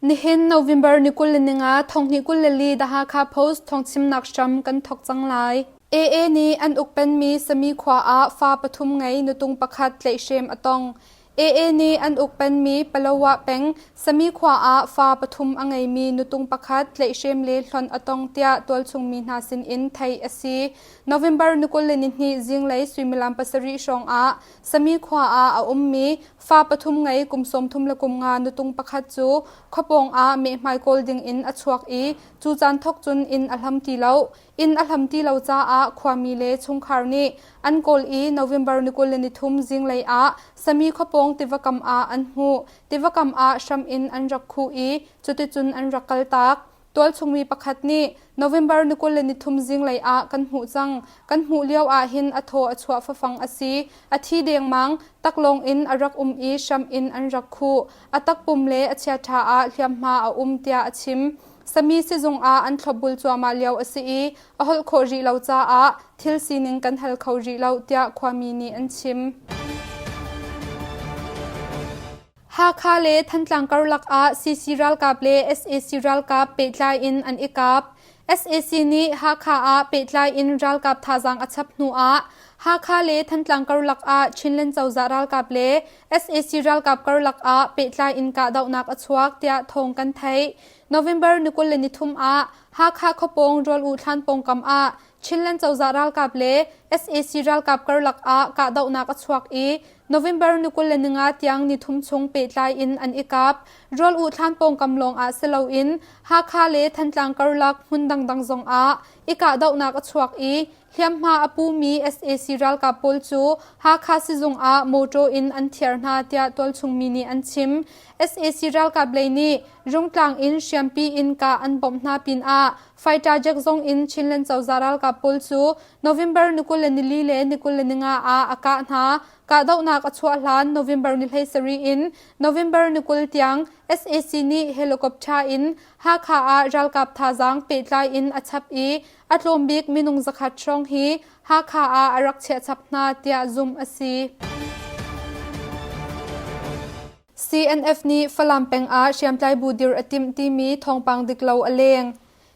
Nihin November ni 25 thonghnih 24 The Hakha Post thawngchimnak hram kan thawk cang lai. AA nih an ukpenmi Sami khua ah fa pathum ngei nutung pakhat tlaihhrem a tong. AA nih an ukpenmi Palawa peng Sami khua ah fa pathum a ngeimi nutung pakhat tlaihhrem le hlonh a tong tiah tualchung mi hna sinin theih a si. November ni 22 zinglei suimilam pasarih hrawng ah Sami khua ah a ummi fa pathum ngei kum 33 le kum nga nutung pakhat cu khuapawng ah mehmai kawl dingin a chuak i cu caan thawk cun inn a hlam ti lo. Inn a hlam ti lo caah khuami le chungkhar nih an kawl i November ni 23 zinglei ah Sami khuapawng tiva kam ah an hmuh. Tiva kam ah hram in an rak khuh i cuticun an rak kaltak. Tualchungmi pakhat nih November ni 23 zinglei ah kan hmuh cang. Kan hmuh lio ah hin a thaw a chuah fafang a si. A thi dengmang, taklawng in a rak um i hram in an rak khuh. A takpum le a chiaṭha ah hliamhma a um tiah a chim. Sami sizung ah an thlopbul cuahmah lio a si i a holh khawh rih lo caah thil sining kan hal kho rih lo tiah khuami nih an chim. Hakha le Thantlang karlak ah CC ralkap le sac ralkap pehtlai in an i kap. Sac nih Hakha ah pehtlai in ralkap thazaang a chap hnu ah Hakha le Thantlang karlak ah Chinland cozah ralkap le sac ralkap karlak ah pehtlai in kahdohnak a chuak tiah thawng kan theih. November ni 23 ah Hakha khuapawng rawl-uh thlan pawngkam ah Chinland cozah ralkap le sac ralkap karlak ah kahdohnak a chuak i November ni 25 tiang nithum chung pehtlai in an i kap. Rawl-uh thlan pawngkam lawng ah si loin Hakha le Thantlang karlak hmun dangdang zong ah i kahdohnak a chuak i Hliamhma a pumi sac ralkap pawl cu Hakha sizung ah mawṭaw in an thiar hna tiah tualchung mi nih an chim. Sac ralkap lei nih Rungtlang in hriampi in kah an bawmh hna pinah fighter jet zong in Chinland cozah ralkap pawl cu November ni 24 le ni 25 ah a kah hna. Kahdohnak a chuah hlan November ni 17 in November ni 20 tiang sac nih helicopter in Hakha ah ralkap thazaang pehtlai in a chap i A tlawm bik minung zakhat hrawng hi Hakha ah a rak chiah chap hna tiah zumh a si. CNF nih Falam peng ah hriamtlai bu dir a timh timi thawngpang dik lo a leng.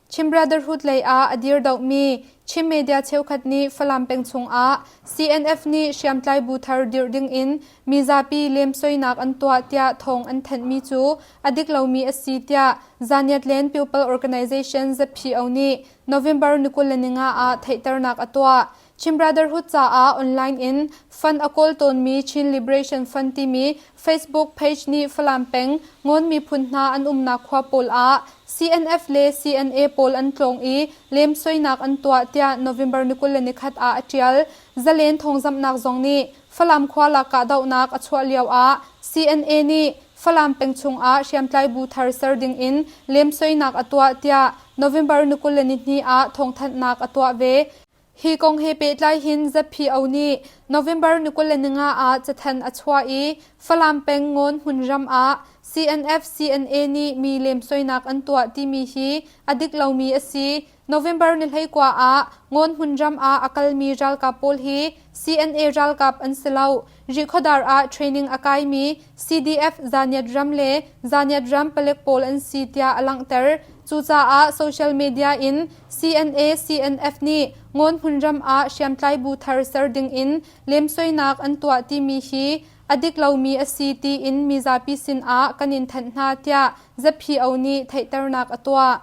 Chin Brotherhood lei ah a dir dohmi Chin media cheukhat nih Falam peng chung ah CNF nih hriamtlai bu thar dirh ding in mizapi lemsoinak an tuah tiah thawng an thanhmi cu a dik lomi a si tiah Zaniatlen People Organization ZPO nih November ni 25 ah theihternak a tuah. Chin Brotherhood caah online in fund a kawl tawnmi Chin Liberation Fund timi Facebook page nih Falam peng Ngawn miphun hna an umnak khua pawl ah CNF le CNA pawl an tlawng i lemsoinak an tuah tiah November ni 21 ah a ṭial. Zalen thawngzamhnak zong nih Falam khua lak kahdohnak a chuah lio ah CNA nih Falam peng chungah hriamtlai bu thar ser dingin lemsoinak a tuah tiah November ni 22 ah thawngthanhnak a tuah ve. Hi kong he pehtlai hin ZPO nih November ni 25 ah cathanh a chuah i Falam peng Ngawn hmunram ah CNF CNA nih mi lemsoinak an tuah timi hi a dik lomi a si. November ni 19 ah Ngawn hmunram ah a kalmi ralkap pawl hi CNA ralkap an si lo. Rihkhawdar ah training a kaimi CDF Zaniat ram le Zaniat ram palek pawl an si tiah a langhter. Cucaah social media in CNA CNF nih Ngawn hmunram ah hriamtlai bu thar ser ding in lemsoinak an tuah timi hi a dik lomi a si tiin mizapi sin ah kan in thanh hna tiah ZPO nih theihternak a tuah.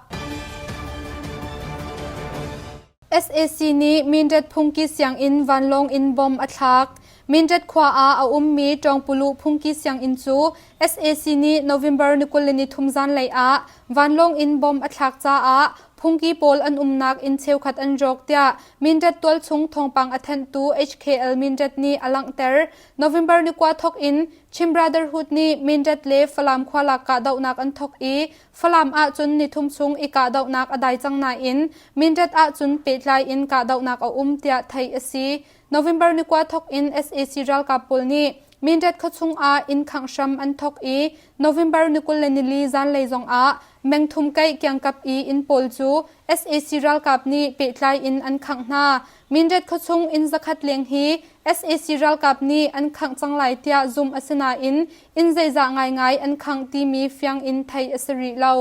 Sac nih Mindat phungki sianginn vanlawng in bomb a thlak. Mindat khua ah a ummi Ṭawngpuluh phungki sianginn cu sac nih November ni 23 zanlei ah vanlawng in bomb a thlak caah phungki pawl an umnak inn cheukhat an rawk tiah Mindat tualchung thawngpang a thanhtu HKL Mindat nih a langhter. November ni kua thawk in Chin Brotherhood nih Mindat le Falam khua lak kahdohnak an thawk i Falam ahcun nithum chung i kahdohnak a dai cang nain Mindat ahcun pehtlai in kahdohnak a um tiah theih a si. November ni kua thawk in sac ralkap pawl nih Mindat khuachung ah inn khangh hram an thawk i November ni 24 zanlei zong ah Mengthum kaih kiangkap i inn pawl cu sac ralkap nih pehtlai in an khangh hna. Mindat khuachung inn zakhat leng hi sac ralkap nih an khangh cang lai tiah zumh a si nain inn zeizah ngaingai an khangh timi fiang in theih a si rih lo.